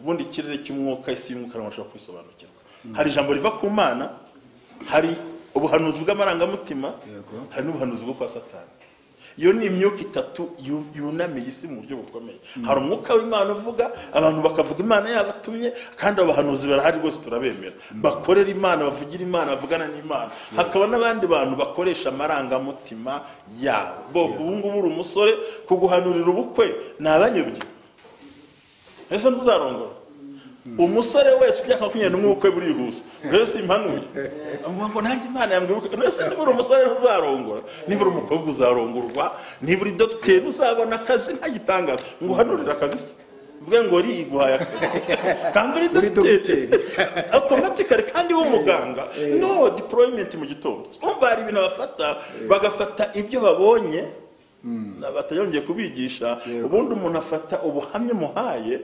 Ubundi ikirere cy'umwuka, isi y'umwuka, ntabwo kwisobanukirwa. Hari ijambo riva ku Mana, hari ubuhanuzi bw'amarangamutima, hari n'ubuhanuzi bwo kwa Satani. Iyo ni imyuka itatu yunamiye isi mu buryo bukomeye. Hari umwuka w'Imana uvuga, abantu bakavuga Imana yabatumye, kandi abahanuzi barahari rwose turabemera, bakorera Imana, bavugira Imana, bavugana n'Imana. Hakaba n'abandi bantu bakoresha amarangamutima yabo. Bo ubu ngubu uri umusore, kuguhanurira ubukwe ni abanyobye, ese ntuzarongora? Umusore wese ujya 21 ubukwe burihuse, rero simpanuye ngo nanjye Imana yambwiye ubukwe. Nese niba uri umusore ntuzarongora, niba uri umukobwa uzarongorwa, niba uri dogiteri uzabona akazi nta gitangaza. Ngo uhanurire akazi se mvuge ngo ri iguhaye akazi kandi uri dogiteri automatically, kandi w'umuganga no deployment mu gitondo. Umva, hari ibintu bafata, bagafata ibyo babonye batayongeye kubigisha. Ubundi umuntu afata ubuhamya muhaye,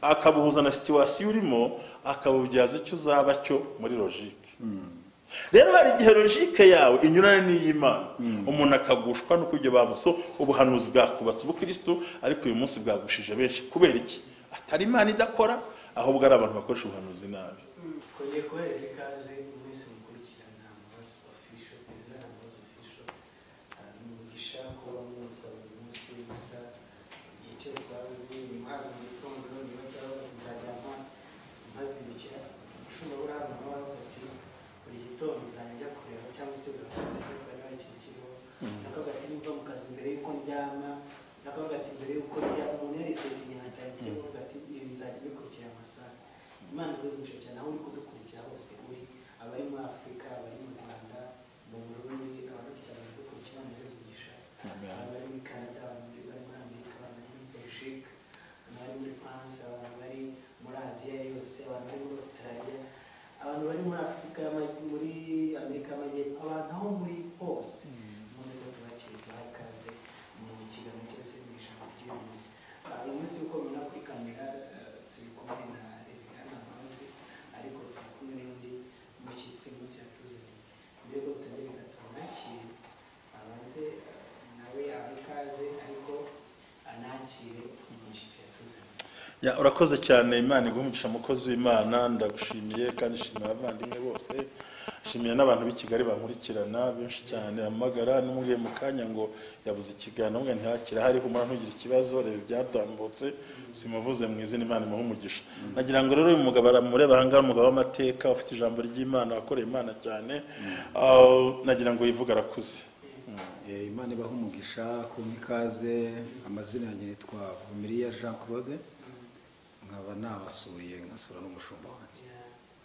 akabuhuza na situation urimo, akabubyaza icyo uzaba cyo muri logique. Rero hari igihe logique yawe inyurana n'iy'Imana, umuntu akagushwa nuko ibyo bavuze. So ubuhanuzi bwakubatse ubukristo, ariko uyu munsi bwagushije benshi. Kubera iki? Atari Imana idakora, ahubwo ari abantu bakoresha ubuhanuzi nabi. Twongeye kohereza ikaze mwese mukurikirana Mbabazi Official, Reverend Mbabazi Official. Ni umugisha kuba muza buri munsi, gusa igihe cyose waba uzi muhaza mu gitondo, niba se waza nzajya mpazindukira. Umushumba uri hano nawe waravuze ati buri gitondo nzajya njya kureba, cyangwa se buri munsi njya kureba ikintu kiriho. Nakavuga ati nimva mu kazi mbere y'uko ndyama, nakavuga ati mbere y'uko ndya, umuntu yarisetinye nka time cyo kuvuga ati ibi nzajya bikurikira amasaha. Imana iguhe cyane aho uri kudukurikira hose, uri abari muri Afurika, abari mu Rwanda, mu Burundi, abadukurikira badukurikira, Imana iguhe umugisha. Abari muri Canada, abantu bari muri Amerika, abantu bari muri Belgique, abantu bari muri France, abantu bari muri Aziya yose, abantu bari muri Australia, abantu bari muri Afurika, muri Amerika y'Amajyepfo, abantu aho muri hose, umuntu reka tubakire, tubahe ikaze mu kiganiro cyose mu ijambo ry'uyu munsi. Uyu munsi uko mubona kuri kamera, turi kumwe na Reverend Mbabazi, ariko turi kumwe n'undi mushyitsi uyu munsi yatuzaniye. Mbere yuko dutangira, reka tumwakire, abanze nawe abe ikaze, ariko anakire umushyitsi yatuzaniye. Ya, urakoze cyane. Imana iguhe umugisha, mukozi w'Imana. Ndagushimiye kandi nshimiye abavandimwe bose, nshimiye n'abantu b'i Kigali bankurikirana benshi cyane. Amagara n'umubwiye mu kanya ngo yabuze ikiganiro, ngo ntihakira hari, humura ntugire ikibazo, reba ibyatambutse, simuvuze mu izina. Imana imuhe umugisha. Nagira ngo rero uyu mugabo aramureba aha ngaha, umugabo w'amateka ufite ijambo ry'Imana, wakoreye Imana cyane. Nagira ngo yivuge, arakuze. Imana ibahe umugisha kumpa ikaze. Amazina yanjye nitwa Vumiriya Jean Claude, nkaba nabasuye, nkasura n'umushumba wanjye.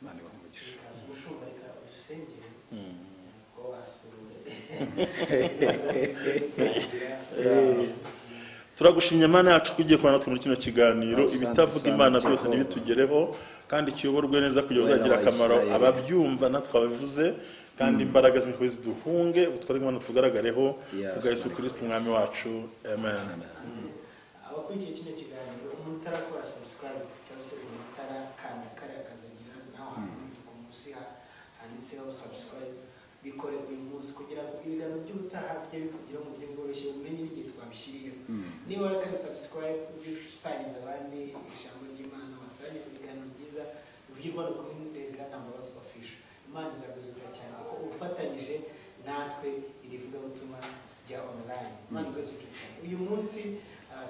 Imana ibahe umugisha. Ikaze umushumba, reka udusengere ko wasuwe. Turagushimye Mana yacu ko ugiye kubana natwe muri kino kiganiro. Asante Ibitavuga sana, Imana byose Jehova. ntibitugereho, kandi kiyoborwe neza kugira Wera uzagira wa akamaro Isirayeli. ababyumva natwe ababivuze, kandi imbaraga z'imikuru ziduhunge, ubutware bw'Imana tugaragareho, Yes, kubwa Yesu Kristo Umwami wacu, amen. Abakurikiye kino kiganiro, umuntu utarakora subscribe cyangwa se umuntu utarakanda kariya kazagira naho hantu umutuku munsi handitseho subscribe, bikore uyu munsi kugira ngo ibiganiro by'ubutaha bijye bikugeraho mu buryo bworoshye, umenye n'igihe twabishyiriyeho. Niba warakaze subscribe, ujye usangiza abandi ijambo ry'Imana, wasangiza ibiganiro byiza bivugirwa no kuri Reverend Mbabazi Official. Imana izaguzura cyane kuko ufatanyije natwe iri vugabutumwa rya online. Imana iguhe cyane. Uyu munsi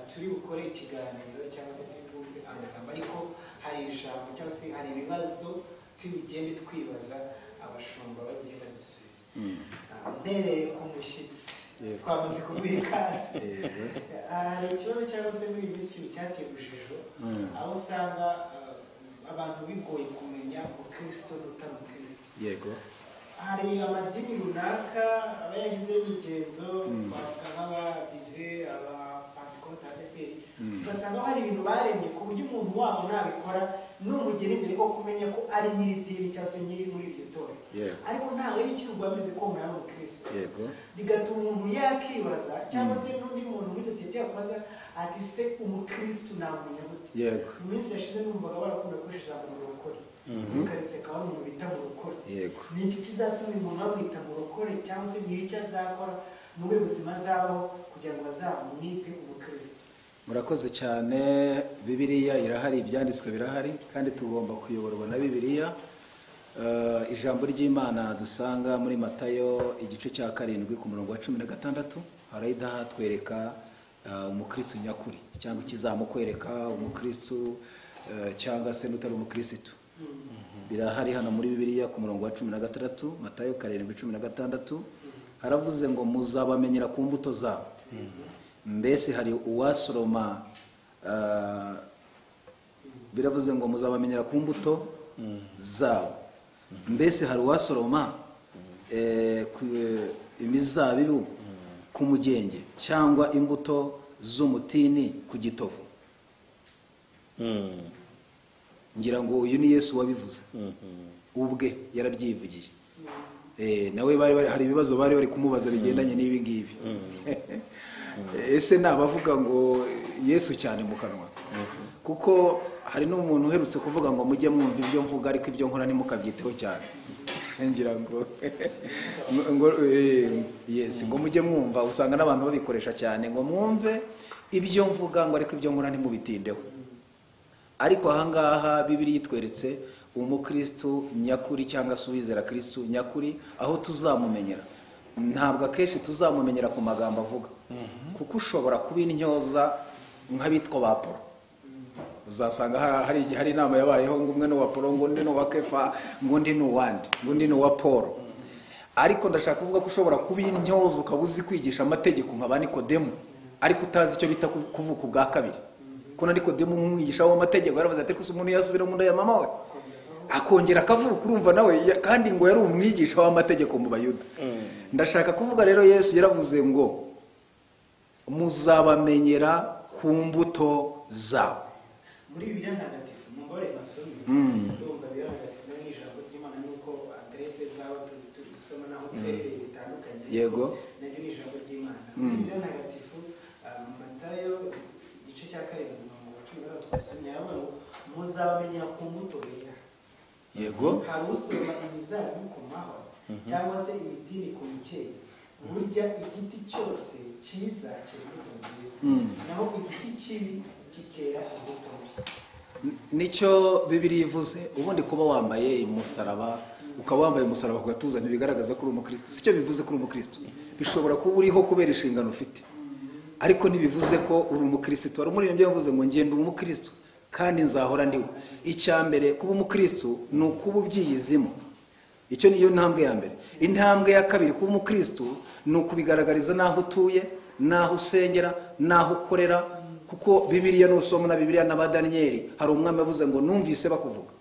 turi bukore ikiganiro cyangwa se turi bwumve amagambo, ariko hari ijambo cyangwa se hari ibibazo turi bugende twibaza, abashumba bagiye badusubiza. Mpereye ku mushyitsi, twamaze kumuha ikaze. Hari ikibazo cyangwa se muri iyi minsi ikintu cyateye urujijo, aho usanga abantu bigoye kumenya umukristo n'utari umukristo. Hari amadini runaka aba yashyizeho imigenzo, twavuga nk'abadive, abapantekote, ADEPR, ugasanga hari ibintu baremye ku buryo umuntu wabo nabikora numugera imbere ko kumenya ko ari nyiri idini cyangwa se nyiri muri iryo torero, ariko ntabwo ari ikintu ameze ko umuntu ari umukristo. Bigatuma umuntu yakibaza, cyangwa se n'undi muntu muri sosiyete yakubaza ati: "Se umukristo namumenya gute?" Mu minsi yashize numvaga barakunda gukoresha ijambo murokore, muri karitsiye akaba ari umuntu bita murokore. Ni iki kizatuma umuntu bamwita murokore, cyangwa se ni icyo azakora, ni ubuhe buzima azabaho kugira ngo bazamwite umukristo? Murakoze cyane. Bibiliya irahari, ibyanditswe birahari, kandi tugomba kuyoborwa na Bibiliya. Ijambo ry'Imana dusanga muri Matayo igice cya 7 ku murongo wa 16 haraidaha twereka umukristo nyakuri cyangwa ikizamukwereka umukristo cyangwa se n'utari umukristo. Birahari hano muri Bibiliya ku murongo wa 16, Matayo 7:16 haravuze ngo muzabamenyera ku mbuto zabo. Mbese hari uwasoroma, biravuze ngo muzabamenyera ku mbuto zabo. Mbese hari uwasoroma imizabibu ku mugenge cyangwa imbuto z'umutini ku gitovu. Ngira ngo uyu ni Yesu wabivuze ubwe, yarabyivugiye. Nawe bari hari ibibazo bari bari kumubaza bigendanye n'ibi ngibi. Ese nabavuga ngo Yesu cyane mu kanwa, kuko hari n'umuntu uherutse kuvuga ngo mujye mwumva ibyo mvuga ariko ibyo nkora ntimukabyiteho cyane. Ngira ngo yes, ngo mujye mwumva, usanga n'abantu babikoresha cyane ngo mwumve ibyo mvuga ngo ariko ibyo nkora ntimubitindeho. Ariko ahangaha Bibiliya itweretse umukristo nyakuri cyangwa se uwizera Kristo nyakuri aho tuzamumenyera. Ntabwo akenshi tuzamumenyera ku magambo avuga, kuko ushobora kuba intyoza nk'abitwa ba Polo. Uzasanga hari inama yabayeho ngo umwe ni uwa Polo, ngo undi ni uwa Kefa, ngo undi ni uwandi, ngo undi ni uwa Paul. Ariko ndashaka kuvuga ko ushobora kuba intyoza ukaba uzi kwigisha amategeko nka ba Nikodemu, ariko utazi icyo bita kuvuka ubwa kabiri. Ko na Nikodemu umwigisha w'amategeko yaravuze ati ko umuntu yasubira mu nda ya mama we akongera akavuka, urumva nawe kandi ngo yari umwigisha w'amategeko mu Bayuda. Ndashaka kuvuga rero Yesu yaravuze ngo muzabamenyera ku mbuto zabo. Muri Bibiliya ntagatifu mugore nasomye, ndumva Bibiliya ntagatifu ni ijambo ry'Imana, nuko adresse zaho dusoma naho twerereye bitandukanye. Yego, naryo ni ijambo ry'Imana. Muri Bibiliya ntagatifu Matayo igice cya 7 umurongo wa 13 twasomye, aravuga ngo muzabamenyera ku mbuto bera. Yego, hari usoroma imizabibu ku mahwa cyangwa se imitini ku mikeke. Burya igiti cyose cyiza cyera imbuto nziza, naho igiti kibi kikera imbuto mbi. Nicyo Bibiliya ivuze. Ubundi kuba wambaye umusaraba, ukaba wambaye umusaraba ku gatuza ntibigaragaza ko uri umukristo. Sicyo bivuze ko uri umukristo. Bishobora kuba uriho kubera inshingano ufite, ariko ntibivuze ko uri umukristo. Wari umuririmbyi yavuze ngo ngenda umukristo kandi nzahora ndiwe. Icya mbere kuba umukristo ni ukuba ubyiyizimo. Icyo niyo ntambwe ya mbere. Intambwe ya kabiri kuba umukristo ni ukubigaragariza naho utuye, naho usengera, naho ukorera. Kuko Bibiliya nusoma na Bibiliya na Daniyeli hari umwami yavuze ngo numvise bakuvuga,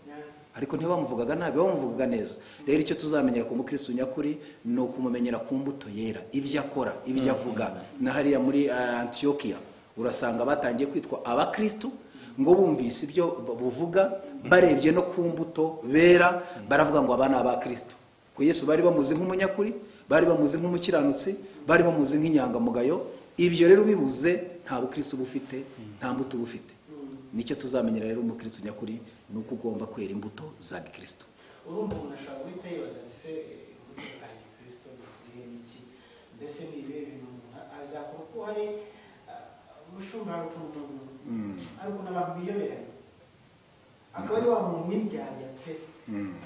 ariko ntibamuvugaga nabi, bamuvugaga neza. Rero icyo tuzamenyera ku mukristo nyakuri ni ukumumenyera ku mbuto yera, ibyo akora, ibyo avuga. Na hariya muri Antiokia urasanga batangiye kwitwa abakristo ngo bumvise ibyo buvuga, barebye no ku mbuto bera baravuga ngo aba ni abakristo. Ko Yesu bari bamuzi nk'umunyakuri, bari bamuzi nk'umukiranutsi, bari bamuzi nk'inyangamugayo. Ibyo rero bibuze nta bukristo bufite, nta mbuto bufite. Nicyo tuzamenyera rero umukristo nyakuri ni uko ugomba kwera imbuto za Gikristo. Urumva umuntu ashobora guhita yibaza ati se imbuto za Gikristo ni iki? Mbese ni ibihe bintu umuntu azakora? Kuko hari umushumba hari ukuntu abantu biyoberanya, akaba ari wa muntu w'indyarya pe,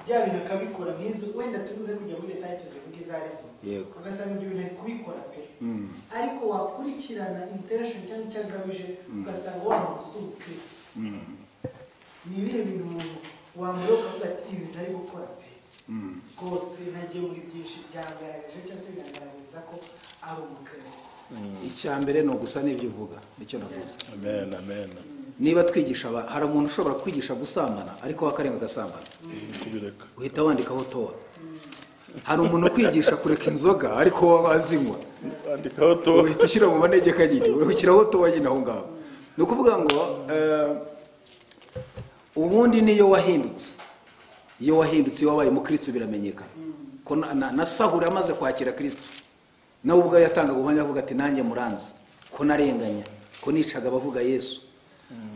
bya bintu akabikora nk'izo, wenda tubuze kujya muri detail tuzivuga izo arizo, ugasanga ibyo bintu ari kubikora pe, ariko wakurikirana intention cyangwa icyo agamije ugasanga wa muntu si umukristo. Ni ibihe bintu umuntu wamureba ukavuga ati ibi bintu ari gukora pe rwose ntagiye muri byinshi byagaragaje cyangwa se biragaragaza ko ari umukristo. Icya mbere ni ugusa n'ibyo uvuga, nicyo navuze. Amen, amen. Niba twigisha, hari umuntu ushobora kwigisha gusambana ariko wakarenga agasambana, uhita wandikaho towa. Hari umuntu kwigisha kureka inzoga ariko wazinywa, andikaho towa, uhita ushyira mu manegeka nyine, ushyiraho towa nyine aho ngaho. Ni ukuvuga ngo ubundi niyo wahindutse, iyo wahindutse, iyo wabaye umukristo biramenyekana. Ko na Sawuli amaze kwakira Kristo nawe ubwo yatangaga ubuhamya avuga ati nanjye muranzi ko narenganya, ko nicaga abavuga Yesu.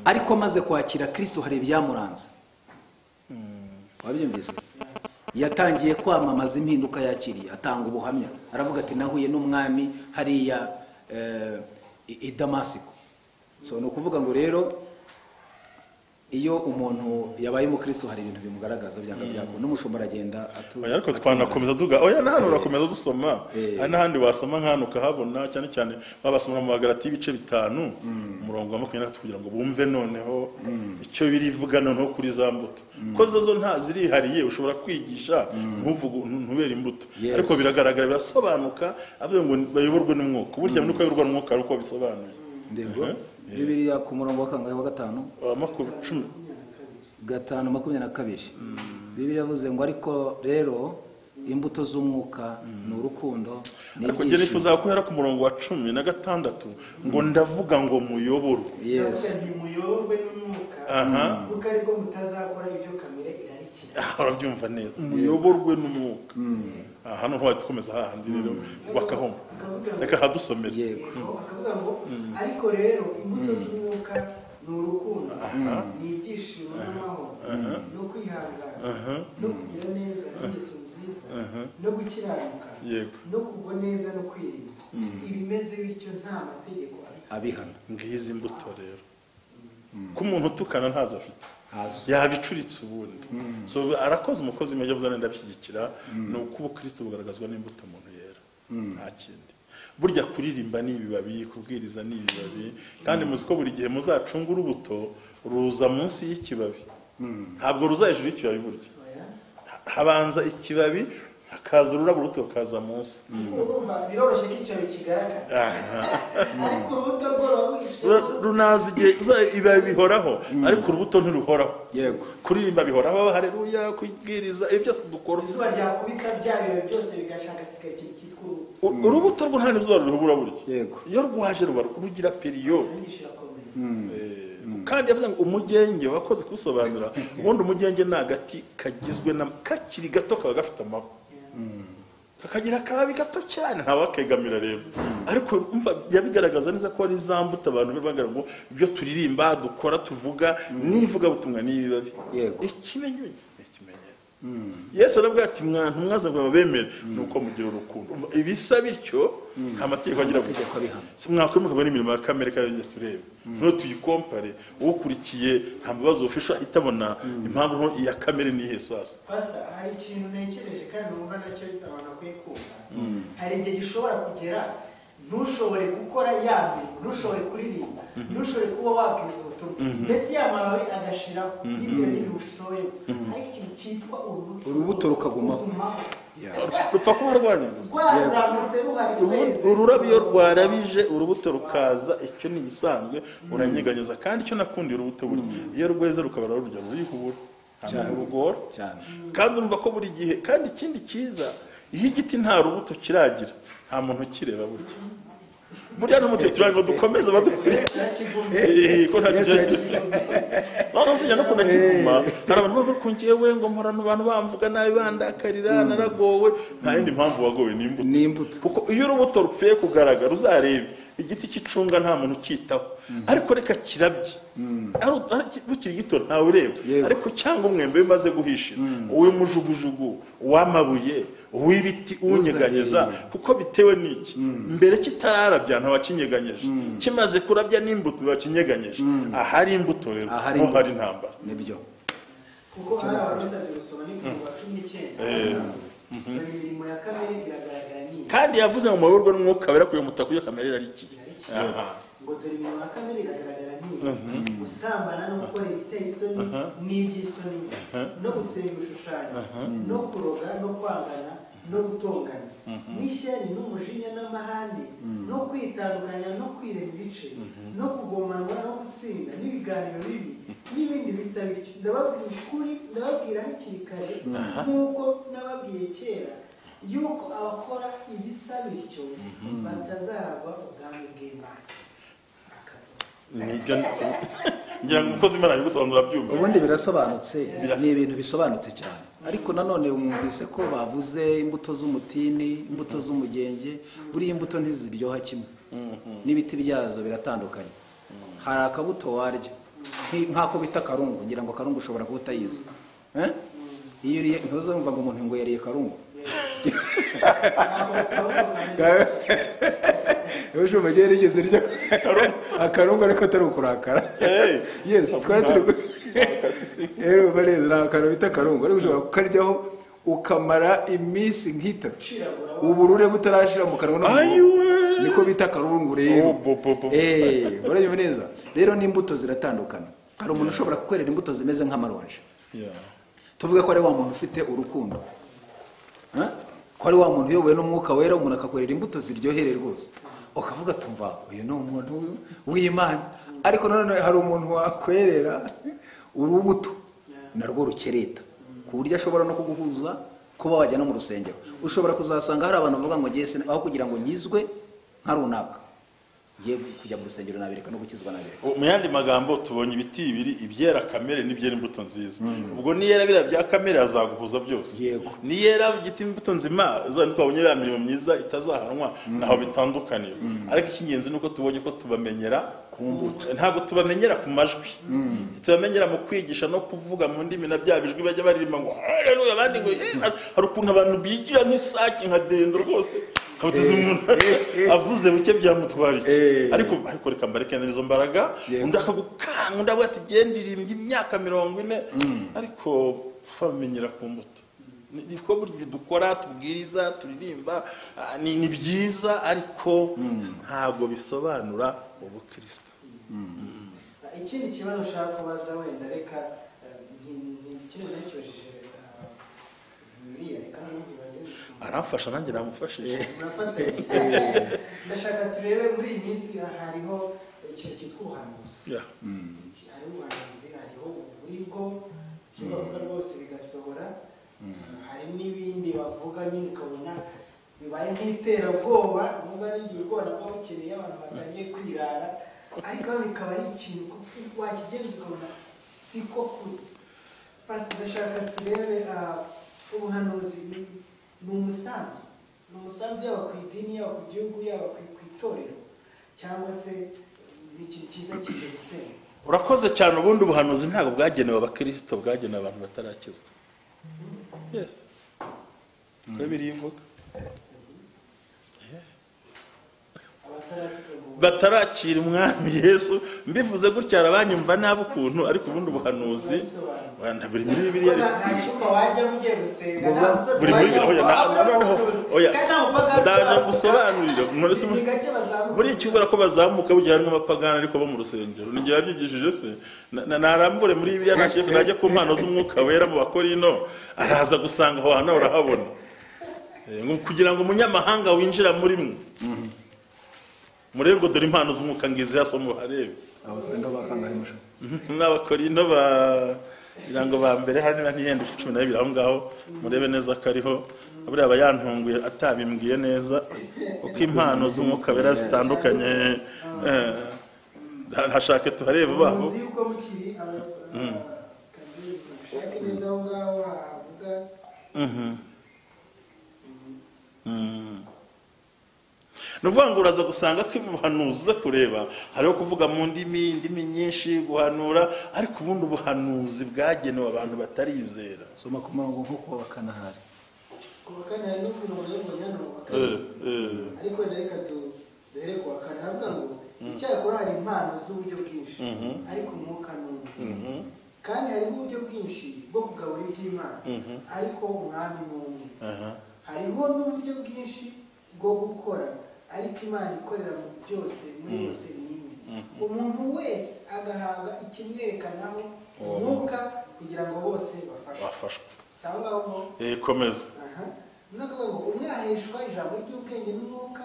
Ariko amaze kwakira Kristo hari ibyamuranze. Wabyumvise? Yatangiye kwamamaza impinduka yakiriye, atanga ubuhamya, aravuga ati nahuye n'umwami hariya i Damasiko. So ni ukuvuga ngo rero iyo umuntu yabaye umukristo hari ibintu bimugaragaza byanga byako n'umushumba aragenda Oya, ariko twanakomeza tuga oya na hano urakomeza dusoma hari n'ahandi wasoma nk'ahantu ukahabona, cyane cyane babasoma mu Bagalati y'ibice 5 umurongo wa 23 kugira ngo bumve noneho icyo birivuga noneho kuri za mbuto, ko zo nta zirihariye ushobora kwigisha ntuvuge ntubere imbuto, ariko biragaragara birasobanuka avuga ngo bayoborwe n'umwuka. Burya nuko bayoborwa n'umwuka ari uko bisobanuye. Ndego Bibiliya ku murongo wa kangahe wa 5 5 22 Bibiliya yavuze ngo ariko rero imbuto z'umwuka ni urukundo Ariko njye nifuza guhera ku murongo wa 16 ngo ndavuga ngo muyoborwe. Yes, muyoborwe n'umwuka kuko ariko mutazakora ibyo kamere irarikira. Urabyumva neza, muyoborwe n'umwuka. Hano ntiwatukomeza hahandi rero bakahoma, reka hadusomere. Yego, akavuga ngo ariko rero imbuto z'umwuka ni urukundo, ni ibyishimo n'amahoro, no kwihangana, no kugira neza n'ingeso nziza, no gukiranuka, no kugwa neza no kwirinda. Ibimeze bityo nta mategeko abihana. Ngizi imbuto rero ko umuntu utukana ntazo afite, yabicuritse ubundi. So arakoze umukozi mujye buzana ndabishyigikira, ni uko ubukristo bugaragazwa n'imbuto umuntu yera, nta kindi. Burya kuririmba ni ibibabi, kubwiriza ni ibibabi, kandi muzi ko buri gihe muzacunga urubuto ruza munsi y'ikibabi, ntabwo ruza hejuru y'ikibabi. Burya habanza ikibabi hakaza ururabo, urubuto rukaza munsi. Biroroshye ko ikibabi kigaragara, ariko urubuto rwo runaza igihe ibibabi bihoraho, ariko urubuto ntiruhoraho. Yego, kuririmba bihoraho, haleluya, kubwiriza, ibyo byose dukora. Izuba ryakubita bya bibabi byose bigashaka sigaye ikintu cyitwa urubuto rwo nta n'izuba ruhubura burya. Yego, iyo rwaje ruba rugira periyode. Kandi yavuze ngo umugenge wakoze kusobanura, ubundi umugenge ni agati kagizwe na kakiri gato kaba gafite amahwa, kakagira akababi gato cyane ntawakegamira rero, ariko umva yabigaragaza neza ko ari za mbuto abantu bagaragara ngo ibyo turirimba dukora tuvuga n'ivuga butumwa n'ibibabi. Yego, ikimenyetso. Yesu aravuga ati mwantu mwaza ngo babemere nuko mugira urukundo. Ibisa bityo nta mategeko agira amategeko abihana. Mwakwimuka n'imirimo ya kamere kandi turebe no tuyikompare, ukurikiye nta bibazo ufisha itabona impamvu nto iya kamere ni ihe sasa. Pastor, hari ikintu ntekereje kandi numva nacyo abantu bakwiye kumva. Hari igihe gishobora kugera ntushobore gukora ya mirimo, ntushobore kuririmba, ntushobore kuba wabwiriza ubutumwa, mbese ya mababi agashiraho bitewe n'ibishoboye, ariko ikintu cyitwa urubuto rukagumaho, rupfa kuba rwanyuze rwazamutse ruhari. Ururabo iyo rwarabije urubuto rukaza, icyo ni igisanzwe, uranyeganyeza. Kandi icyo nakundiye urubuto burya iyo rweze rukaba rurya rurihubura, nta rugora cyane. Kandi urumva ko buri gihe, kandi ikindi cyiza, iyo igiti nta rubuto kiragira nta muntu ukireba burya. Burya n'umutwe turango dukomeza badukuriye ko nta kijya. None usijya no kunakiguma, hari abantu bavuga ko ngewe ngo mpora abantu bamvuga nabi bandakarira naragowe, nta yindi mpamvu wagowe ni imbuto. Kuko iyo urubuto rupfuye kugaragara uzarebe igiti cy'icunga nta muntu ukitaho, ariko reka kirabye rukiri gito ntawe ureba, ariko cyangwa umwembe bimaze guhishira, uw'umujugujugu, uw'amabuye, uw'ibiti unyeganyeza, kuko bitewe n'iki mbere kitararabya ntawakinyeganyeje, kimaze kurabya n'imbuto bakinyeganyeje. Ahari imbuto rero ho hari intambara. Nibyo, kuko hari abantu gusoma ni ku wa 19 imirimo ya kamere iragaragara ni kandi yavuze ngo muyoborwe n'umwuka wera kuyo mutakuye kamere irarikiye. Ngo dore imirimo ya kamere iragaragara ni gusambana no gukora ibiteye isoni n'iby'isoni, no gusenga ibishushanyo, no kuroga no kwangana no gutongana, n'ishyari n'umujinya n'amahane, no kwitandukanya no kwirema ibice, no kugomanwa no gusinda n'ibiganiro bibi n'ibindi bisa bityo. Ndababwira ukuri, ndababwira hakiri kare nk'uko nababwiye kera, yuko abakora ibisa bityo batazaragwa ubwami bw'Imana. Nibyo ngira ngo umukozi Imana bigusobanura byumva. Ubundi birasobanutse, ni ibintu bisobanutse cyane. Ariko nanone mwumvise ko bavuze imbuto z'umutini, imbuto z'umugenge, buriya imbuto ntiziryoha kimwe, n'ibiti byazo biratandukanye. Hari akabuto warya nk'ako bita karungu, ngira ngo karungu ushobora kuba utayizi. Iyo uriye ntuzumva ngo umuntu ngo yariye karungu. Ejo mugere rigeze ryo akarungu ariko atari ukurakara. Yes, twari turi bareza akantu bita akarungu, ariko ushobora kukaryaho ukamara iminsi nk'itatu uburure butarashira mu kanwa, niko bita akarungu rero. Uranyumva neza? Rero n'imbuto ziratandukana. Hari umuntu ushobora kukwerera imbuto zimeze nk'amaronji, tuvuge ko ari wa muntu ufite urukundo, ko ari wa muntu uyobowe n'umwuka wera, umuntu akakwerera imbuto ziryohereye rwose, ukavuga tumva uyu ni umuntu w'Imana. Ariko none hari umuntu wakwerera urubuto narwo rukereta, ku buryo ashobora no kuguhuza kuba wajya no mu rusengero. Ushobora kuzasanga hari abantu bavuga ngo ngiye aho kugira ngo nyizwe nka runaka, ngiye kujya mu rusengero nabireka no gukizwa nabireka. Mu yandi magambo tubonye ibiti bibiri, ibyera kamere n'ibyera imbuto nziza. Ubwo niyera biriya bya kamere azaguhuza byose, niyera igiti imbuto nzima uzandi twabonye ya mirimo myiza itazahanwa, naho bitandukanira. Ariko icy'ingenzi nuko tubonye ko tubamenyera ku mbuto, ntabwo tubamenyera ku majwi, tubamenyera mu kwigisha no kuvuga mu ndimi na bya bijwi bajya baririmba ngo haleluya, abandi ngo hari ukuntu abantu bigira nk'isaki nka dendo rwose, kabuteze umuntu avuze buke byamutwara iki. Ariko reka mbareke izo mbaraga, undi akagukanga, undi avuga ati genda irimbye imyaka 40, ariko bamenyera ku mbuto. Niko buryo dukora, tubwiriza, turirimba, ni byiza, ariko ntabwo bisobanura ubukristo. Ikindi kibazo ushaka kubaza wenda reka kino nakibajije Bibiliya, reka nkibaze. Aramfasha nanjye namufashije. Ndashaka turebe muri iyi minsi hariho ikintu cyitwa ubuhanuzi. Hariho ubuhanuzi, hariho uburibwo, ibyo bavuga rwose bigasohora, hari n'ibindi bavuga nyine ukabona bibaye nk'iterabwoba, nubwo ari igihe ubwoba nabwo bukeneye abantu batangiye kwirara, ariko bikaba ari ikintu wakigenza ukabona siko kuri. Pastor, ndashaka turebe ubuhanuzi ni umusanzu, ni umusanzu yaba ku idini, yaba ku gihugu, yaba ku itorero, cyangwa se ni ikintu cyiza kije gusenga. Urakoze cyane. Ubundi ubuhanuzi ntabwo bwagenewe abakristo, bwagenewe abantu batarakizwa. Yes, Bibiliya ivuga batarakira umwami Yesu. Mbivuze gutya arabanyumva nabi ukuntu, ariko ubundi ubuhanuzi buri muri Bibiliya. Buri muri oya, ndaje gusobanurira muri iki kubera ko bazamuka bugira harimo abapagani ariko bo mu rusengero. Ninjye yabyigishije se narambure muri Bibiliya, najye ku mpano z'umwuka wera mu Bakorino, araza gusanga aho hantu urahabona kugira ngo umunyamahanga winjira muri mwe murebe ngo dore impano z'umwuka ngizi yasomo harebe. Abakorinto bakangahe musho? N'abakorinto ba irango ba mbere hari na ntiyenda 12 aho ngaho murebe neza kariho. Buriya abayantunguye atabimbwiye neza uko impano z'umwuka wera zitandukanye. Hashake tuharebe baho. Uzi uko mukiri kazi ushake neza aho ngaho havuga. Nuvuga ngo uraza gusanga ko ubuhanuzi uza kureba hariho kuvuga mu ndimi, indimi nyinshi, guhanura, ariko ubundi ubuhanuzi bwagenewe abantu batarizera. Soma ku murongo nko kuwa kane ahari. Kuwa kane hari no ku murongo y'umunyano wa kane. Ariko reka duhere kuwa kane, aravuga ngo icyakora hari impano z'uburyo bwinshi, ariko umwuka ni umwe. Kandi hari uburyo bwinshi bwo kugabura iby'Imana, ariko umwami ni umwe. Hariho n'uburyo bwinshi bwo gukora, ariko Imana ikorera mu byose muri bose ni imwe. Umuntu wese agahabwa ikimwerekanaho umwuka kugira ngo bose bafashwe. Sawa ngaho komeza. Nakavuga ngo umwe aheshwa ijambo ry'ubwenge n'umwuka,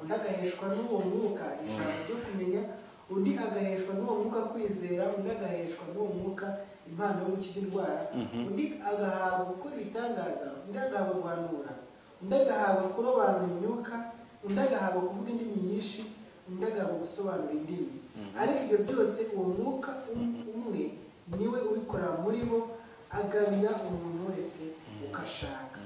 undi agaheshwa n'uwo mwuka ijambo ryo kumenya, undi agaheshwa n'uwo mwuka kwizera, undi agaheshwa n'uwo mwuka impano yo gukiza indwara, undi agahabwa gukora ibitangaza, undi agahabwa guhanura, undi agahabwa kurobanura imyuka, undi agahabwa kuvuga indimi nyinshi, undi agahabwa gusobanura indimi. Ariko ibyo byose uwo mwuka umwe niwe ubikora muri bo, agabira umuntu wese ukashaka.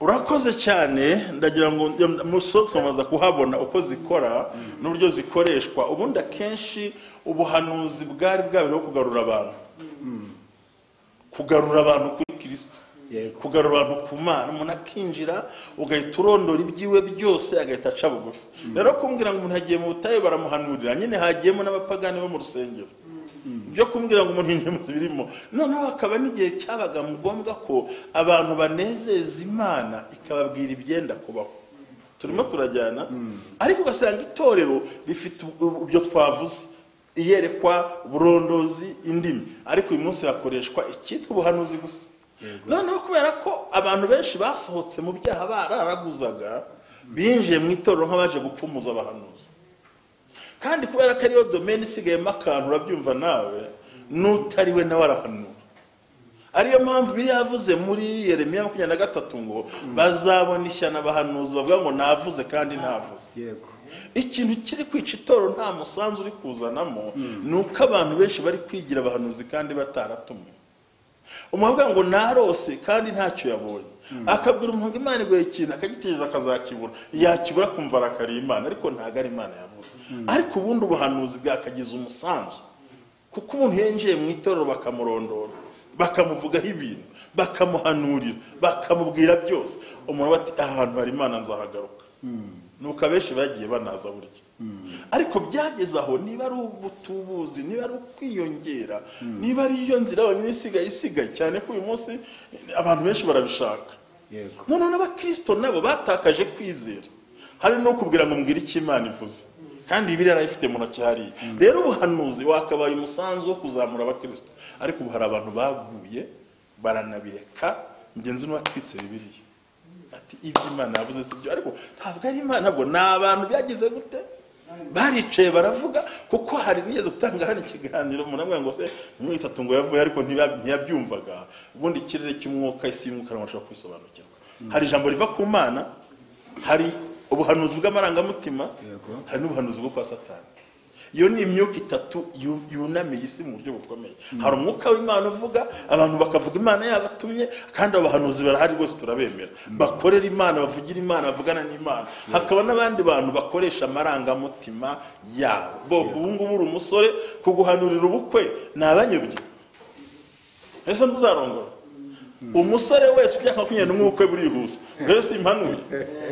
Urakoze cyane. Ndagira ngo musomaza kuhabona uko zikora n'uburyo zikoreshwa. Ubundi akenshi ubuhanuzi bwari bwabiriho kugarura abantu, kugarura abantu kuri Kristo. Kugarura abantu ku Mana, umuntu akinjira ugahita urondora ibyiwe byose agahita aca bugufi. Rero kumbwira ngo umuntu yagiye mu butayu baramuhanurira, nyine hagiyemo n'abapagani bo mu rusengero. Ibyo kumbwira ngo umuntu yinjiye mu birimo. Noneho hakaba n'igihe cyabaga ngombwa ko abantu banezeza Imana ikababwira ibyenda kubaho. Turimo turajyana, ariko ugasanga itorero rifite ibyo twavuze, iyerekwa, uburondozi, indimi, ariko uyu munsi hakoreshwa icyitwa ubuhanuzi gusa. Noneho kubera ko abantu benshi basohotse mu byaha bararaguzaga, binjiye mu itorero nk'abaje gupfumuza abahanuzi. Kandi kubera ko ariyo domaine isigayemo akantu, urabyumva nawe, n'utari we nawe arahanura. Ariyo mpamvu biri yavuze muri Yeremiya 23 ngo bazabona ishyano abahanuzi bavuga ngo navuze kandi ntavuze. Yego. Ikintu kiri kwica itorero nta musanzu uri kuzanamo, ni uko abantu benshi bari kwigira abahanuzi kandi bataratumwe. Umuntu avuga ngo narose kandi ntacyo yabonye, akabwira umuntu Imana iguye ikintu akagitegereza akazakibura, yakibura akumva arakariye Imana, ariko ntabwo ari Imana yavuze. Ariko ubundi ubuhanuzi bwakagize umusanzu, kuko umuntu yinjiye mu itorero bakamurondora, bakamuvugaho ibintu, bakamuhanurira, bakamubwira byose, umuntu ati ahantu hari Imana nzahagaruka. Nuko abenshi bagiye banaza burya. Ariko byageze aho, niba ari ubutubuzi, niba ari ukwiyongera, niba ari iyo nzira yonyine isigaye cyane ko uyu munsi abantu benshi barabishaka. Yego. None n'abakristo nabo batakaje kwizera. Hari no kubwira ngo mbwira icyo Imana ivuze, kandi Bibiliya yarayifite mu ntoki hariya. Rero ubuhanuzi wakabaye umusanzu wo kuzamura abakristo, ariko ubu hari abantu baguye baranabireka. Mugenzi n'uwatwitse Bibiliya ati ibyo Imana yavuze si byo, ariko ntabwo ari Imana, ntabwo ni abantu byagize gute, baricaye baravuga. Kuko hari nigeze gutanga hano ikiganiro, umuntu amubwira ngo se muri itatu ngo yavuye, ariko ntiyabyumvaga. Ubundi ikirere cy'umwuka, isi y'umwuka, ntabwo kwisobanukirwa. Hari ijambo riva ku Mana, hari ubuhanuzi bw'amarangamutima, hari n'ubuhanuzi bwo kwa Satani. Iyo ni imyuka itatu yunamiye isi mu buryo bukomeye. Hari umwuka w'Imana uvuga, abantu bakavuga Imana yabatumye, kandi abahanuzi barahari rwose turabemera, bakorera Imana, bavugira Imana, bavugana n'Imana. Hakaba n'abandi bantu bakoresha amarangamutima yabo. Bo ubu ngubu uri umusore, kuguhanurira ubukwe ni abanyobye, ese ntuzarongora? Umusore wese ujya 21 ubukwe burihuse, rero simpanuye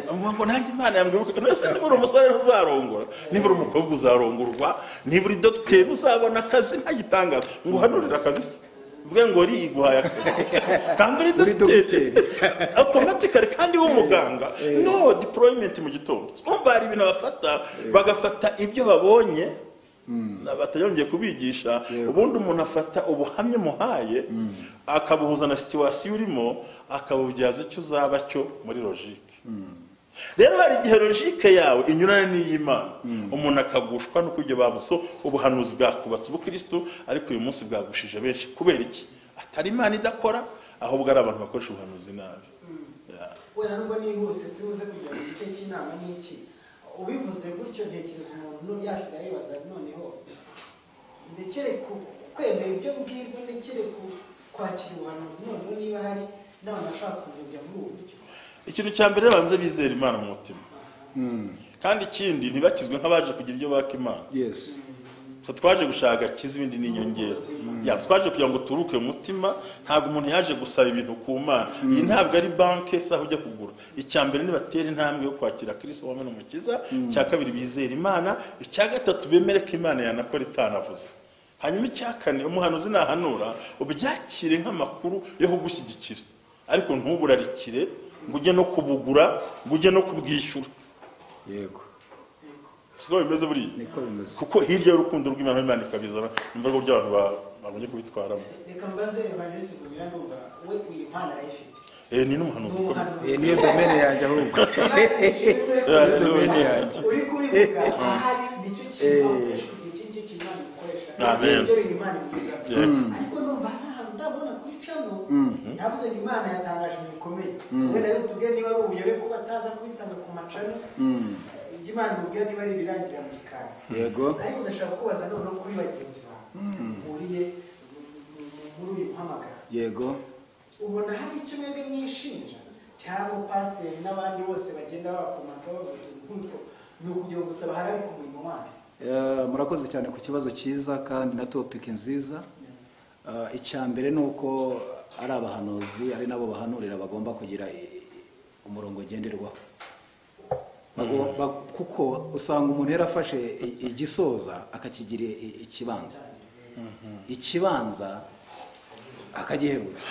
ngo nanjye Imana yambwira ubukwe. Nese niba uri umusore ntuzarongora, niba uri umukobwa uzarongorwa, niba uri dogiteri uzabona akazi nta gitangaza. Ngo uhanurire akazi se, mvuge ngo ri iguhaye akazi kandi uri dogiteri automatically, kandi w'umuganga. No deployment mu gitondo. Umva hari ibintu bafata, bagafata ibyo babonye batayongeye kubigisha. Ubundi umuntu afata ubuhamya muhaye akabuhuza na situation urimo, akabubyaza icyo uzaba cyo muri logique. Rero hari igihe logique yawe inyurana n'iy'Imana, umuntu akagushwa no kujya bavuze. Ubuhanuzi bwakubatse ubukristo, ariko uyu munsi bwagushije benshi. Kubera iki? Atari Imana idakora, ahubwo ari abantu bakoresha ubuhanuzi nabi. Wenda nubwo nihuse tuze kujya mu gice cy'inama n'iki, ubivuze gutyo ntekereza umuntu yasigaye yibaza, noneho ndekere kwemera ibyo mbwirwa, ndekere kwakira ubuhanuzi, noneho niba hari n'abantu bashaka kujya muri ubu buryo. Ikintu cya mbere, banze bizera Imana mu mutima, kandi ikindi ntibakizwe nk'abaje kugira ibyo baka Imana. Yes. Twaje gushaka agakiza, ibindi ni inyongera. Twaje kugira ngo turuke mu mutima, ntabwo umuntu yaje gusaba ibintu ku Mana. Iyi ntabwo ari banke saho ujya kugura. Icya mbere nibatera intambwe yo kwakira Kristo wamwe n'umukiza, icya kabiri bizera Imana, icya gatatu bemere ko Imana yanakora itanavuze. Hanyuma icya kane, umuhanuzi nahanura ubyakire nk'amakuru yo kugushyigikira, ariko ntuburarikire ngo ujye no kubugura, ngo ujye no kubwishyura. Yego. Siko bimeze buriya, niko bimeze. Kuko hirya y'urukundo rw'Imana Imana ikabizana, imva rwo by'abantu bagombye kubitwaramo. Reka mbaze Evangeliste Vumira, ndumva we uyu mpano arayifite. Ni n'umuhanuzi ukomeye. Niyo domaine yanjye ahubwo. Niyo domaine yanjye. Uri kubivuga ahari nicyo kintu akoresha, igihe cy'icyo kintu Imana ikoresha. Amen. Imana iguza. Ariko numva nta hantu ndabona kuri cano yavuze ngo Imana yatangaje ibintu bikomeye. Wenda rero tubwire niba ari ubuyobe kuba ataza kubitanga ku macano. Imana imubwira niba ari ibirangira mu gikari. Yego. Ariko ndashaka kubaza noneho kuri bagenzi bawe muhuriye muri uyu muhamagaro. Yego. Ubona hari icyo mwebwe mwishinja cyangwa pasiteri n'abandi bose bagenda bakomanta bavuga nk'utwo, ni ukugira ngo gusa baharabike umurimo wanyu? Murakoze cyane ku kibazo cyiza kandi na topic nziza. Icya mbere ni uko ari abahanuzi ari nabo bahanurira bagomba kugira umurongo ngenderwaho. Kuko usanga umuntu yarafashe igisoza akakigira ikibanza, ikibanza akagihebutsa.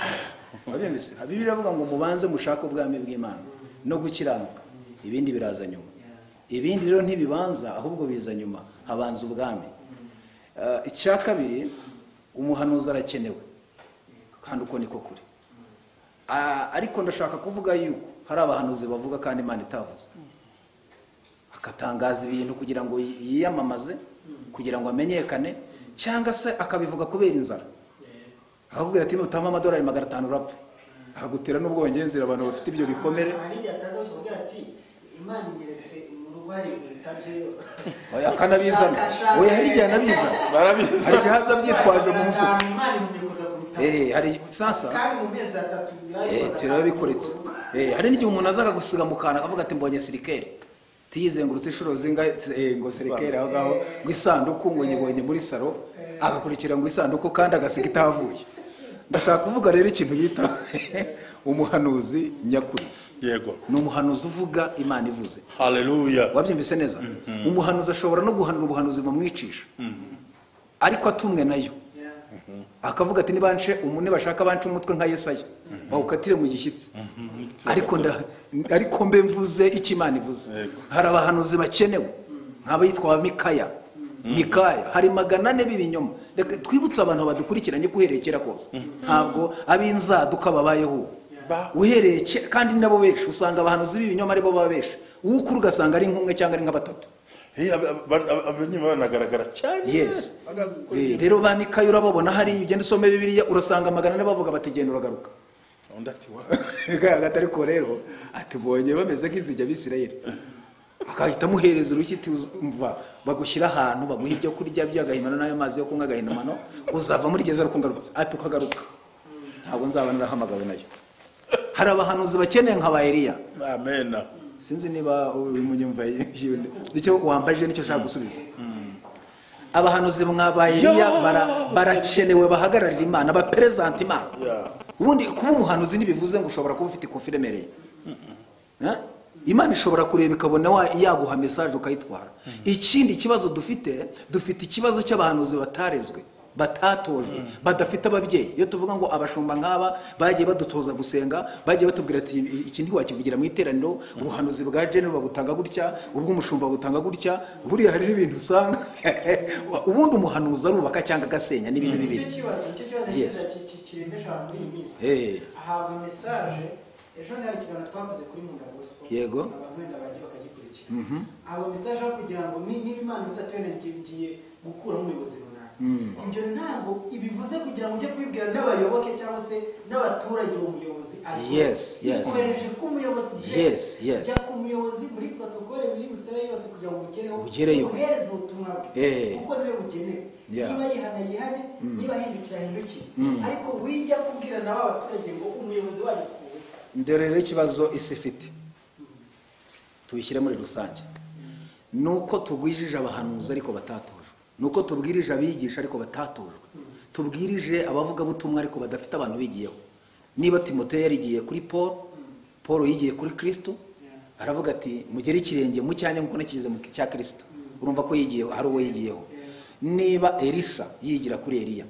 Wabyumvise? Bibiliya iravuga ngo mubanze mushake ubwami bw'Imana no gukiranuka, ibindi biraza nyuma. Ibindi rero ntibibanza ahubwo biza nyuma, habanza ubwami. Icya kabiri, umuhanuzi arakenewe kandi uko niko kuri. Ariko ndashaka kuvuga yuko hari abahanuzi bavuga kandi Imana itavuze, akatangaza ibintu kugira ngo yiyamamaze, kugira ngo amenyekane, cyangwa se akabivuga kubera inzara. Akakubwira ati nutama amadolari 500 urapfa, akagutera n'ubwoba. Ngenzira abantu bafite ibyo bikomere. Oya akanabizana, oya hari igihe anabizana, hari igihe aza abyitwaje mu mufuka. Hari sasa turabikoretse. Hari n'igihe umuntu aza akagusiga mu kantu akavuga ati mbonye sirikeri, tiyizengurutse inshuro zingahe ngo sirikeri aho ngaho, ngo isanduku ngo nyibonye muri saro, agakurikira ngo isanduku kandi agasiga itahavuye. Ndashaka kuvuga rero ikintu bita umuhanuzi nyakuri. Yego, ni umuhanuzi uvuga Imana ivuze. Haleluya. Wabyumvise neza? Umuhanuzi ashobora no guhanura ubuhanuzi bumwicisha, ariko atumwe nayo. Akavuga ati nibance umuntu bashaka bance umutwe nka Yesaya bawukatire mu gishyitsi, ariko mbe mvuze icyo Imana ivuze. Hari abahanuzi bakenewe nk'abayitwa Mikaya. Mikaya hari 400 b'ibinyoma. Reka twibutse abantu badukurikiranye kuhereye kera kose, ntabwo ab'inzaduka babayeho uhereye kandi nabo benshi usanga abahanuzi b'ibinyoma aribo babesha. Uwukuru ugasanga ari nk'umwe cyangwa ari nka batatu. Banagaragara cyane. Yes. Rero ba Mikaya urababona hari ugenda usome Bibiliya urasanga 400 bavuga bati genda uragaruka. Undi ati wa ariko rero atubonye bameze nk'izijya Abisirayeli. Akahita amuhereza urushyi umva bagushyira ahantu baguha ibyo kurya by'agahimano n'ayo mazi yo kunywa agahimano, uzava muri gereza rukungarutse ati ukagaruka, ntabwo nzaba narahamagawe nayo. Hari abahanuzi bakeneye nka ba Eliya. Amen. Sinzi niba uri munyumva icyo wambaje nicyo ushaka gusubiza. Abahanuzi nka ba Eliya barakenewe, bahagararira Imana, baperezanta Imana. Ubundi kuba umuhanuzi ntibivuze ngo ushobora kuba ufite ikofi iremereye. Imana ishobora kureba ikabona yaguha message ukayitwara. Ikindi kibazo dufite, dufite ikibazo cy'abahanuzi batarezwe, batatojwe, badafite ababyeyi. Iyo tuvuga ngo abashumba nk'aba bagiye badutoza gusenga, bagiye batubwira ati iki ntiwakivugira mu iteraniro, ubuhanuzi bwa general bagutanga gutya, ubw'umushumba bagutanga gutya. Buriya hari n'ibintu usanga ubundi umuhanuzi arubaka cyangwa agasenya n'ibintu bibiri. Icyo kibazo kirembeje abantu muri iyi minsi. Ahabwa message. Ejo hari ikiganiro twakoze kuri Nkunda Gospel. Yego. Abantu wenda bagiye bakagikurikira. Abo message aho kugira ngo niba Imana izatwene ngiye gukura umuyobozi runaka. Ibyo ntabwo ibivuze kugira ngo ujye kubibwira n'abayoboke cyangwa se n'abaturage uwo muyobozi. Yes, yes. Ikoreje ku muyobozi. Yes, yes. Jya ku muyobozi muri protocole biri busabe yose kugira ngo ugereho. Ugereyo. Uhereze ubutumwa bwe. Kuko niwe bugenewe. Niba yihana yihane, niba ahindukira ahindukire. Ariko wijya kubwira nabo abaturage ngo umuyobozi wanyu. Dore rero ikibazo isi ifite tubishyire muri rusange, nuko tugwijije abahanuzi ariko batatojwe, nuko tubwirije abigisha ariko batatojwe, tubwirije abavugabutumwa ariko badafite abantu bigiyeho. Niba Timoteyo yarigiye kuri Paul, Paul yigiye kuri Kristo, aravuga ati mugere ikirenge mu cyanya nkuko nakigize mu cya Kristo. Urumva ko yigiye, hari uwo yigiyeho. Niba Elisa yigira kuri Eliya,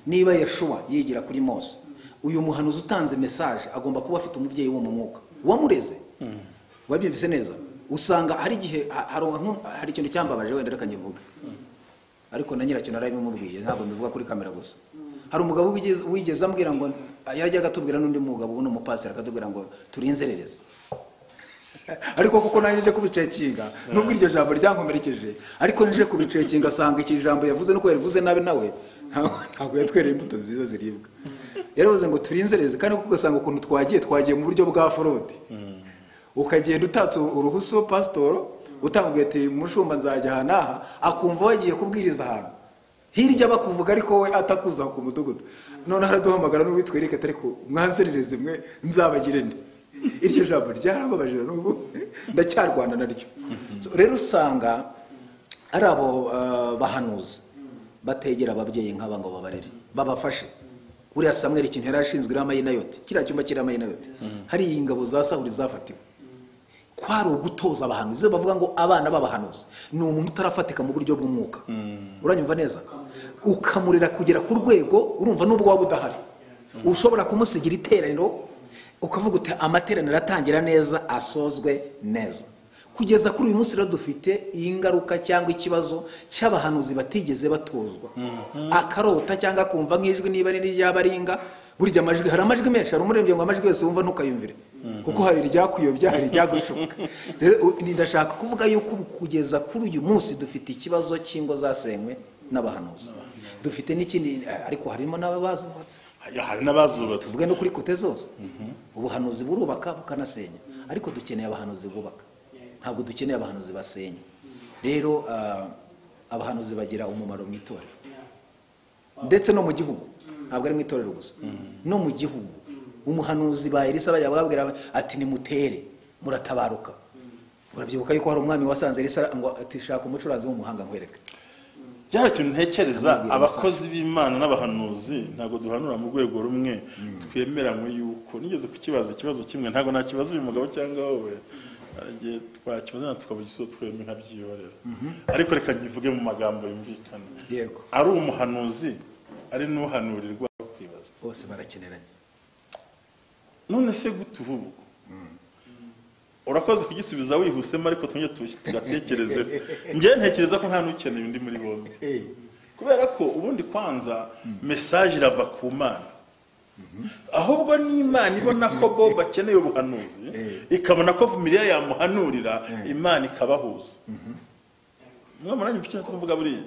niba Yeshua yigira kuri Mose, uyu muhanuzi utanze message agomba kuba afite umubyeyi wo mu mwuka wamureze. Wabyumvise neza? Usanga hari igihe hari ikintu cyambabaje wenda reka nyivuge, ariko na nyiracyo narabimubwiye, ntabwo mbivuga kuri kamera gusa. Hari umugabo wigeze ambwira ngo yarajyaga atubwira n'undi mugabo ubu ni umupasiteri, akatubwira ngo turinzerereze. Ariko kuko nanjye nje kubicekinga, nubwo iryo jambo ryankomerekeje, ariko nje kubicekinga asanga iki jambo yavuze nuko yarivuze nabi, nawe ntabwo yatwereye imbuto nziza ziribwa. Yaravuze ngo turinzereze, kandi kuko ugasanga ukuntu twagiye mu buryo bwa forode. Ukagenda utatse uruhuso pasitoro, utambwiye ati mushumba nzajya aha n'aha, akumva wagiye kubwiriza ahantu hirya bakuvuga ariko we atakuza ku mudugudu. None araduhamagara n'uwitwereke atari ko mwanzerereze mwe nzabagire nde. Iryo jambo ryarababaje n'ubu ndacyarwana naryo. Rero usanga ari abo bahanuzi bategera ababyeyi nk'aba ngo babarere, babafashe. Buriya Samweli ikintu yari ashinzwe i Rama y'i Nayoti, kiriya cyumba cy'i Rama y'i Nayoti, hari ingabo za Sawuli zafatiwe, kwari ugutoza abahanuzi. Iyo bavuga ngo abana b'abahanuzi, ni umuntu utarafatika mu buryo bw'umwuka, uranyumva neza, ukamurera kugera ku rwego urumva nubwo waba udahari ushobora kumusigira iteraniro, ukavuga uti amateraniro atangira neza asozwe neza. Kugeza kuri uyu munsi rero dufite ingaruka cyangwa ikibazo cy'abahanuzi batigeze batozwa, akarota cyangwa akumva nk'ijwi niba ari n'iryabaringa. Burya amajwi, hari amajwi menshi, hari umuririmbyi ngo amajwi yose wumva ntukayumvire, kuko hari iryakuyobya, hari iryagushuka. Rero ndashaka kuvuga yuko kugeza kuri uyu munsi dufite ikibazo cy'ingo zasenywe n'abahanuzi, dufite n'ikindi, ariko harimo n'abazubatse, hari n'abazubatse, tuvuge no kuri kote zose. Ubuhanuzi burubaka bukanasenya, ariko dukeneye abahanuzi bubaka, ntabwo dukeneye abahanuzi basenya. Rero abahanuzi bagira umumaro mu itorero ndetse no mu gihugu, ntabwo ari mu itorero gusa, no mu gihugu. Umuhanuzi ba Elisa bajya babwira ati nimutere muratabaruka. Urabyibuka yuko hari umwami wasanze Elisa ngo ati shaka umucuranzi w'umuhanga nkwereke. Byari ikintu ntekereza, abakozi b'Imana n'abahanuzi ntabwo duhanura mu rwego rumwe, twemeranywe yuko nigeze kukibaza ikibazo kimwe, ntabwo nakibaza uyu mugabo cyangwa wowe, twakibaza tukavuga twembi nkabyihorera, ariko reka nkivuge mu magambo yumvikana. Yego, ari umuhanuzi ari n'uhanurirwa kwibaza, bose barakeneranye. None se gute ubu urakoze kugisubiza wihusemo, ariko tumye tugatekereze. Njye ntekereza ko nta n'ukeneye undi muri bombi, kubera ko ubundi kwanza message irava ku Mana. Ahubwo n'Imana ibona ko bo bakeneye ubuhanuzi, ikabona ko Vumilia yamuhanurira, Imana ikabahuza. Mwe muranye icyo tuvuga buriya,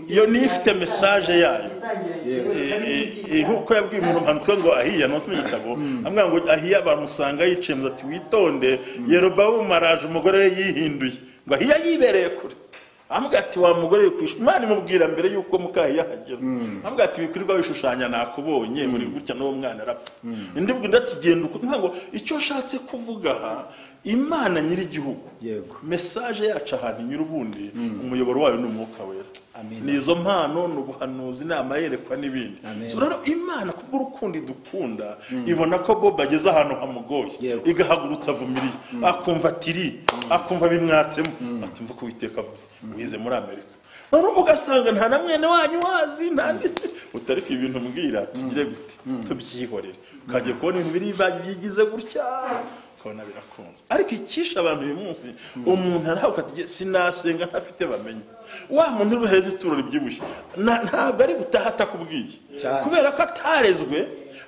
iyo ni ifite message yayo. Nkuko yabwiye umuntu mpanutswe ngo Ahiya, nonse mu gitabo amwe ngo Ahiya bamusanga yicaye mu ati witonde, Yerobowamu araje umugore we yihinduye, ngo Ahiya yibereye kure, amubwira ati wa mugore wikwisha. Imana imubwira mbere yuko mukahiya hagera, amubwira ati wikwirirwa wishushanya nakubonye muri gutya n'uwo mwana arapfa. Indi bwira ati genda uko. Ngo icyo nshatse kuvuga aha, Imana nyiri igihugu, message yacu ahantu inyura ubundi umuyoboro wayo ni umwuka wera, ni izo mpano, ni ubuhanuzi, ni amayerekwa n'ibindi. So rero Imana kubw'urukundo idukunda ibona ko Bob ageze ahantu hamugoye, igahagurutsa Vumilia, akumva tiri, akumva bimwatsemo, atumva ko Uwiteka avuze, wize muri Amerika. None ugasanga nta na mwene wanyu wazi ntanditse utariko ibintu mbwira tugire gute tubyihorere, ukagiye kubona ibintu biri byigize gutya ukabona birakunze. Ariko ikisha abantu uyu munsi, umuntu arahabwa ati sinasenga ntafite bamenye. Wa muntu uri buheze ituro ribyibushye ntabwo ari gutaha atakubwiye, kubera ko atarezwe,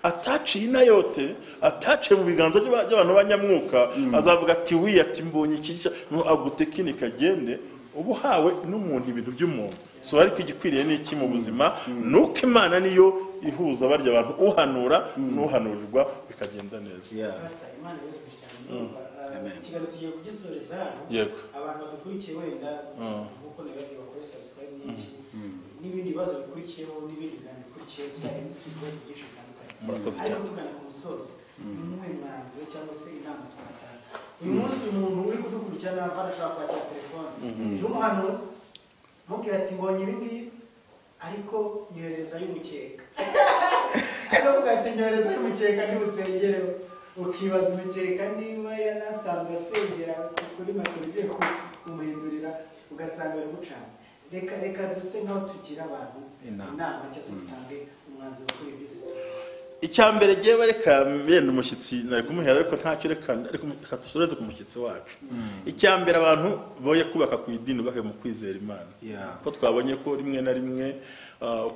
ataciye inayote, ataciye mu biganza by'abantu b'abanyamwuka, azavuga ati wi ati mbonye iki agutekinika agende. Ubu hawe n'umuntu ibintu by'umuntu. So ariko igikwiriye ni iki mu buzima, nuko Imana niyo ihuza barya abantu, uhanura n'uhanurirwa bikagenda neza. Imana ikiganiro tugiye kugisoreza hano. Abantu badukurikiye wenda nkuko nababwiye bakore subscribe n'iki n'ibindi bibazo bikurikiyeho n'ibindi biganiro bikurikiyeho, tuzajya dusubiza ibibazo byinshi bitandukanye. Ariko tugana ku musozo, ni muhe mwanzuro cyangwa se inama twatanga uyu munsi? Umuntu uri kudukurikira nava arashobora kwakira telefone y'umuhanuzi, mubwira ati mbonye ibi ngibi ariko nyohereza y'umukeka, ariko ati nyohereza y'umukeka ntibusengereho, ukibaza umukeka niba yanasanzwe asengera kuri matoro ugiye kumuhindurira, ugasanga biragucanze. Reka reka duse nkaho tugira abantu inama cyangwa se dutange umwanzuro kuri ibyo tuvuze. Icya mbere giye bareka yenda umushyitsi nari kumuhera, ariko ntacyo reka dusoreze ku mushyitsi wacu. Icya mbere abantu boye kubaka ku idini bake mu kwizera Imana, ko twabonye ko rimwe na rimwe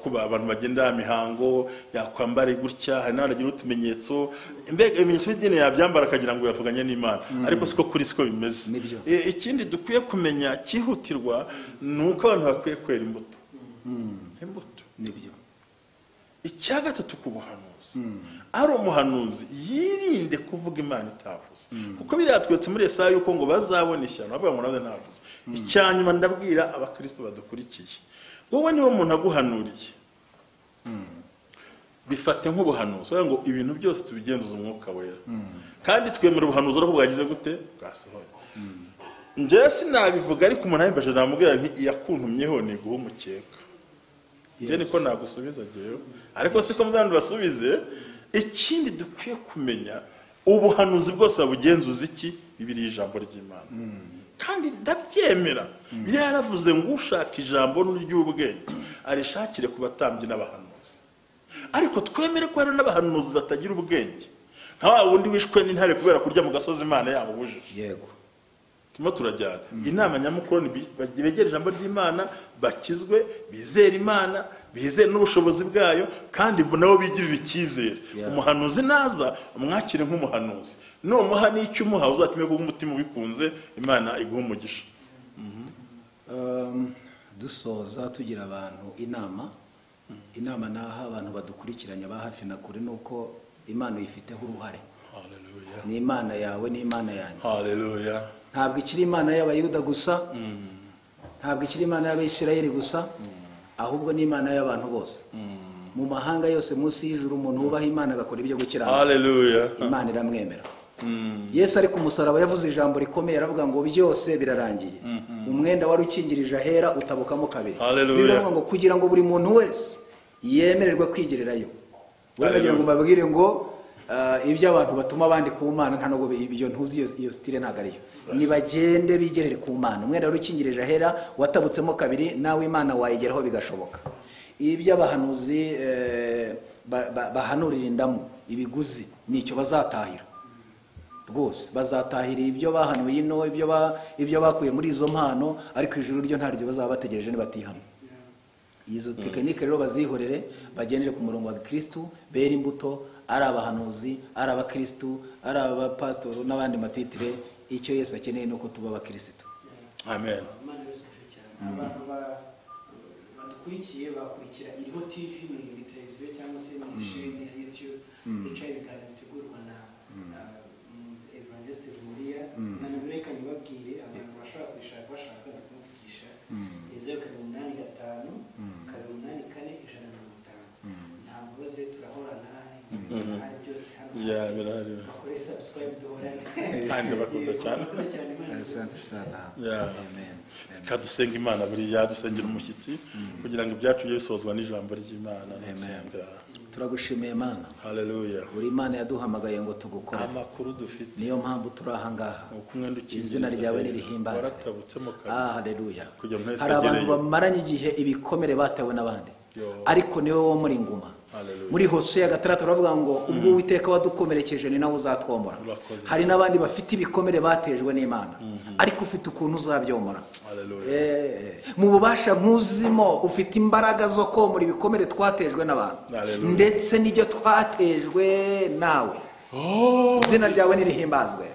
kuba abantu bagenda mihango yakwambara gutya, hari n'abagira utumenyetso, mbega ibimenyetso by'idini yabyambara akagira ngo yavuganye n'Imana, ariko siko kuri siko bimeze. Ikindi dukwiye kumenya cyihutirwa ni uko abantu bakwiye kwera imbuto. Imbuto nibyo. Icya gatatu ku buhanuzi, ari umuhanuzi yirinde kuvuga Imana itavuze, kuko biriya twetse muri Yesaya yuko ngo bazabona ishyano bavuga ngo nawe ntavuze. Icya nyuma ndabwira abakristo badukurikiye, wowe niba umuntu aguhanuriye bifate nk'ubuhanuzi, bavuga ngo ibintu byose tubigenzuza umwuka wera, kandi twemera ubuhanuzi ariko bwagize gute bwasohoye. Njye sinabivuga, ariko umuntu abimbaje namubwira nti iyakuntumyeho ni guha umukeka. Njye niko nagusubiza jyewe, ariko siko muzandi basubize. Ikindi dukwiye kumenya, ubuhanuzi bwose babugenzuza iki? Bibiliya, ijambo ry'Imana. Kandi ndabyemera, Bibiliya yaravuze ngo ushaka ijambo ry'ubwenge arishakire ku batambyi n'abahanuzi. Ariko twemere ko hari n'abahanuzi batagira ubwenge, nka wa wundi wishwe n'intare kubera kurya mu gasozi Imana yamubujije. Yego. Turimo turajyana. Inama nyamukuru ni begere ijambo ry'Imana, bakizwe, bizere Imana, bizere n'ubushobozi bwayo, kandi nabo bigirire icyizere. Umuhanuzi naza umwakire nk'umuhanuzi, numuha n'icyo umuha uzakime kuko umutima ubikunze, Imana iguha umugisha. Dusoza tugira abantu inama. Inama naha abantu badukurikiranye ba hafi na kure nuko Imana uyifiteho uruhare. Haleluya. Ni Imana yawe, ni Imana yanjye. Haleluya. Ntabwo ikiri Imana y'Abayuda gusa, ntabwo ikiri Imana y'Abayisiraheli gusa, ahubwo ni Imana y'abantu bose. Mu mahanga yose munsi y'ijuru umuntu wubaha Imana agakora ibyo gukiranuka. Haleluya. Imana iramwemera. Yesu ari ku musaraba yavuze ijambo rikomeye, aravuga ngo byose birarangiye. Umwenda wari ukingirije ahera utabukamo kabiri. Haleluya. Biravuga ngo kugira ngo buri muntu wese yemererwe kwigererayo. Wenda ngo mbabwire ngo ibyo abantu batuma abandi ku Mana nta nubwo ibyo ntuzi, iyo style ntago ariyo. Nibagende bigerere ku Mana. Umwenda wari ukingirije ahera watabutsemo kabiri, nawe Imana wayigeraho bigashoboka. Ibyo abahanuzi bahanurira indamu ibiguzi nicyo bazatahira. Rwose bazatahira ibyo bahanuye ino, ibyo bakuye muri izo mpano, ariko ijuru ryo ntaryo bazaba bategereje nibatihana. Izo tekinike rero bazihorere, bagendere ku murongo wa Kristo, bere imbuto, ari abahanuzi, ari abakristo, ari abapasitoro n'abandi matitire. Icyo Yesu akeneye nuko tuba abakristo. Amen. Abantu badukurikiye bakurikira Iriho TV, ni televiziyo cyangwa se ni chaîne ya YouTube ica ibiganiro bitegurwa na Evangeliste Vumilia. Na reka nibabwire abantu bashaka kwishaka bashaka kumuvugisha ni 0785 284 150. Nta mbabazi, turahorana hari byose hano. Bakore subscribe duhorane. Kandi bakunda cyane. Asante sana. Amen. Kadusenga Imana buriya dusengera umushyitsi kugira ngo ibyacu bye bisozwa n'ijambo ry'Imana. Turagushimiye Mana. Haleluya. Uri Imana yaduhamagaye ngo tugukore. Amakuru dufite. Niyo mpamvu turi aha ngaha. Izina ryawe nirihimbazwe. Waratabutsemo kabiri. Haleluya. Hari abantu bamaranye igihe ibikomere batewe n'abandi. Ariko niwe wo muri nguma. Muri Hoseya 6 turavuga ngo ubwo Uwiteka wadukomerekeje ni nawe uzatwomora. Hari n'abandi bafite ibikomere batejwe n'Imana, ariko ufite ukuntu uzabyomora. Mu bubasha nkuzimo ufite imbaraga zo komora ibikomere twatejwe n'abantu, ndetse n'ibyo twatejwe nawe. Izina ryawe nirihimbazwe.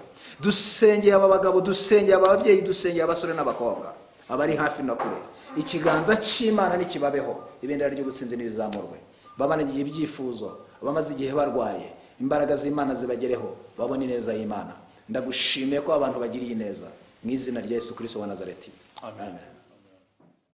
Dusengeye aba bagabo, dusengeye aba babyeyi, dusengeye abasore n'abakobwa abari hafi na kure. Ikiganza cy'Imana nikibabeho, ibendera ry'ubutsinzi nirizamurwe. Babanagiye ibyifuzo, abamaze igihe barwaye, imbaraga z'Imana zibagereho, babone ineza y'Imana. Ndagushimiye ko abantu bagiriye ineza mu izina rya Yesu Kristo wa Nazareti. Amen.